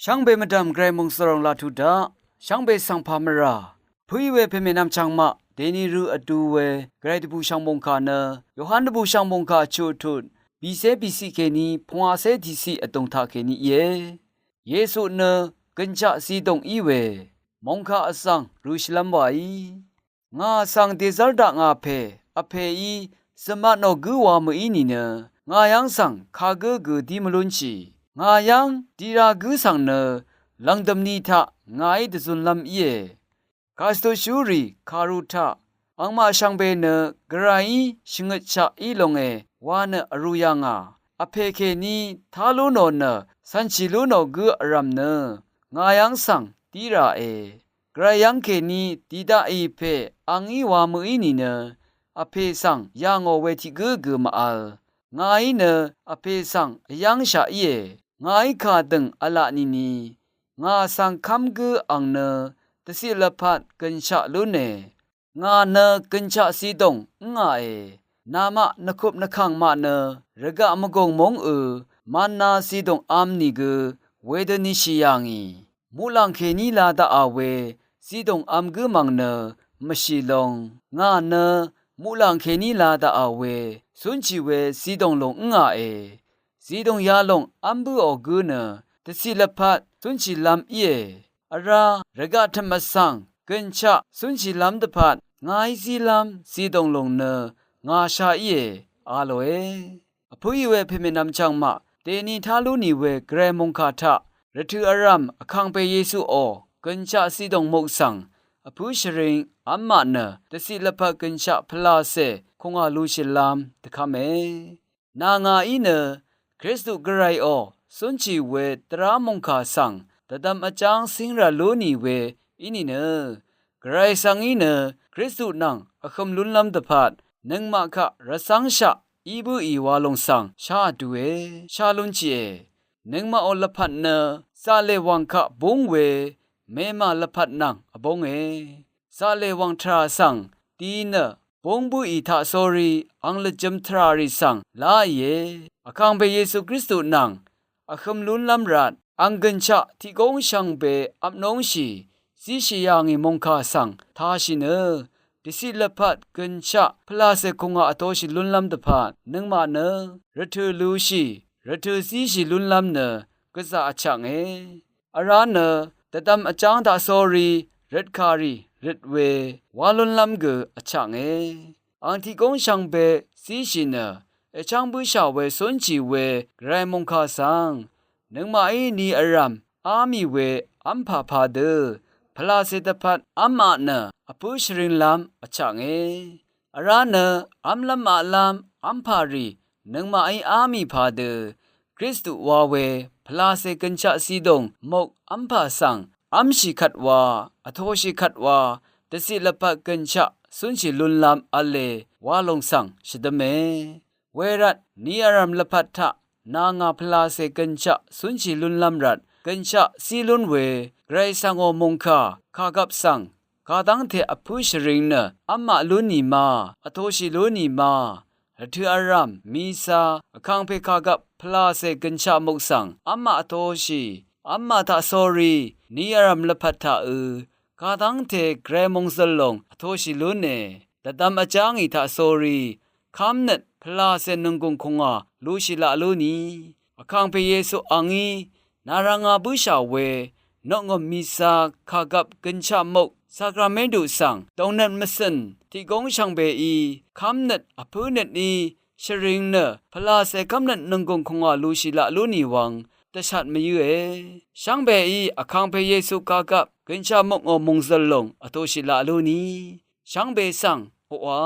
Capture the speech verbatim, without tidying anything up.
Shvngbe mvdv̀m Gvray mòngsvròng laq tuq daq, shvngbe svng pà mvrà pǿí we pèmènvm chvngmaq dèni rø vdu we Gvray dvbùshv̀ng mòngkà nø, Yohan dvbùshv̀ng mòngkà vchuq tut bìcé bìciq kèní pungwacé tiqciq vdùng taqkèní íe. Yesu nø gønshaq zidòng í we mòngkà vsvng rø shvlv́m wàí. Ngà svng dèzv́r dakngà pè, Vpèí zø̀mvtnò gǿ wa mø̀í nìnø, ngà yv́ng svng kagǿ gø dí mvlúnshì. Ngà yv́ng dira gǿ svng nø lv̀ngdø̀m ni taq ngàí dvzunlv́m íe. Kàsvtuqshúrì kàru taq, angmaq shvngbe nø Gvrayí shvngøtshaq í longe wa nø vrū yà ngà. Vpè kèní tá lú nò nø cv̀nshì lú nò gǿ vrv̀m nø ngà yv́ng svng dí ràe. Gvray yv́ng kèní di daqì pè angí wa mø̀í nìnø, Vpè svng yà ngò we tiq gǿ gø màvl. Ngàí nø Vpè svng vyv́ngshaq íe. Ngàí kà dø̀ng v̄laq nìni, ngà svng kv́m gǿ ang nø dvciq lvpat gønshaq lúne. Ngà nø gønshaq zidòng ǿngàe. Namaq nvkup nvkàng maq nø rvgaq mvgùng móngø manna zidòngv̄m nìgø wedønishì yà ngì. Muqlàng kèní la daqà we zidòngv̄m gǿ mv̀ng nø mvshì long. Ngà nø muqlàng kèní la daqà we cúnshì we zidòng lùng ǿngàe. Zidòng yalòng v́m bǿò gǿ nø dvciq lvpat cúnshìlv́m íe. Vrá rvgaq tø̀m vsvng gønshaq cúnshìlv́m dvpvt ngàí zílv́m zidòng lùng nø ngà sha íe, a lòe. Vpǿí we pèmènvm chvngmaq dèni tá lú nì we Gvray mòngkà taq rvtø̀ vrv̀m Vkàngpè Yesuò gønshaq zidòng muk svng vpǿ shvring v́m maq nø dvciq lvpat gønshaq pvlàcè kùngà lushìlv́m dvkv́me. Nà ngàí nø Kristu Gvrayò cúnshì we dvrá mòngkà svng dvdvm vjáng cíng rà lú nì we í nìnø, Gvray svng í nø Kristu nvng vhøm lúnlv́m dvpvt nøngmaq kaq rvcv́ngshaq í bǿì wa lòng svng shá vdue, shá lúnshìe. Nøngmaqò lvpat nø zaqlè wv̀ng kaq búng we mèmà lvpat nvng vbónge. Zaqlè wv̀ng tvrà svng di nø búng bǿì taqsórí ang lvjø̄m tvràrì svng láìe. Vkàngpè Yesu Kristu nvng vhøm lúnlv́m rvt ang gønshaq tiq góng shvngbe vpnóngshì zíshì yà ngì mòngkà svng tāshì nø dvciq lvpat gønshaq pvlàcè kùngà vtoshì lúnlv́m dvpvt nøngmaq nø rvtø̀ lushì, rvtø̀ zíshì lúnlv́m nø gvzà vchaknge. Vrá nø dvdvm vjáng taqsórí røtkàrì røt we wá lúnlv́m gø vchaknge. Ang tiq góng shvngbe zíshì nø èchv́ng bǿshà we cúnshì we Gvray mòngkà svng nøngmaqí ni vrv̀m á mì we v́mpà padø pvlàcè dvpvt v́m aq nø vpǿ shvringlv́m vchaknge. Vrá nø v́mlv́m aqlv́m v́mpà rì nøngmaqí á mì padø Kristu wa we pvlàcè gønshaq zidòng muk v́mpà svng v́mshì kvt wa, vtoshì kvt wa, dvciq lvpat gønshaq cúnshì lúnlv́m v̄le wa lòng svng shvdv́me. Wervt ni vrv̀m lvpat taq nà ngà pvlàcè gønshaq cúnshì lúnlv́m rvt gønshaq zí lún we Gvray svngò mòngkà kàgvp svng kadv́ngte vpǿ shvring nø v́m maq lú nì ma, vtoshì lú nì ma, rvtø̀ vrv̀m mìcā Vkàngpè kàgvp pvlàcè gønshaq muk svng v́m maq vtoshì, v́m maq taqsórí ni vrv̀m lvpat taqø̄ kadv́ngte Gvray mòngzø̀l lòng vtoshì lúne. Dvdvm vjá ngì taqsórí kv́mnøt pvlàcè nònggùng kùngà lushì laq lú nì. Vkàngpè Yesu angí nà rvngā bǿshà we nokngø̀m mìcā kàgvp gønshaq muk sakramentu svng dòngnøt mvcø̀n tiq góng shvngbeí kv́mnøt vpǿnøt í shvring nø pvlàcè kv́mnøt nònggùng kùngà lushì laq lú nì wvng dvshat mvyǿe. Shvngbeí Vkàngpè Yesu kàgvp gønshaq mukngò mòngzø̀l lòng vtoshì laq lú nì. Shvngbe svng oqà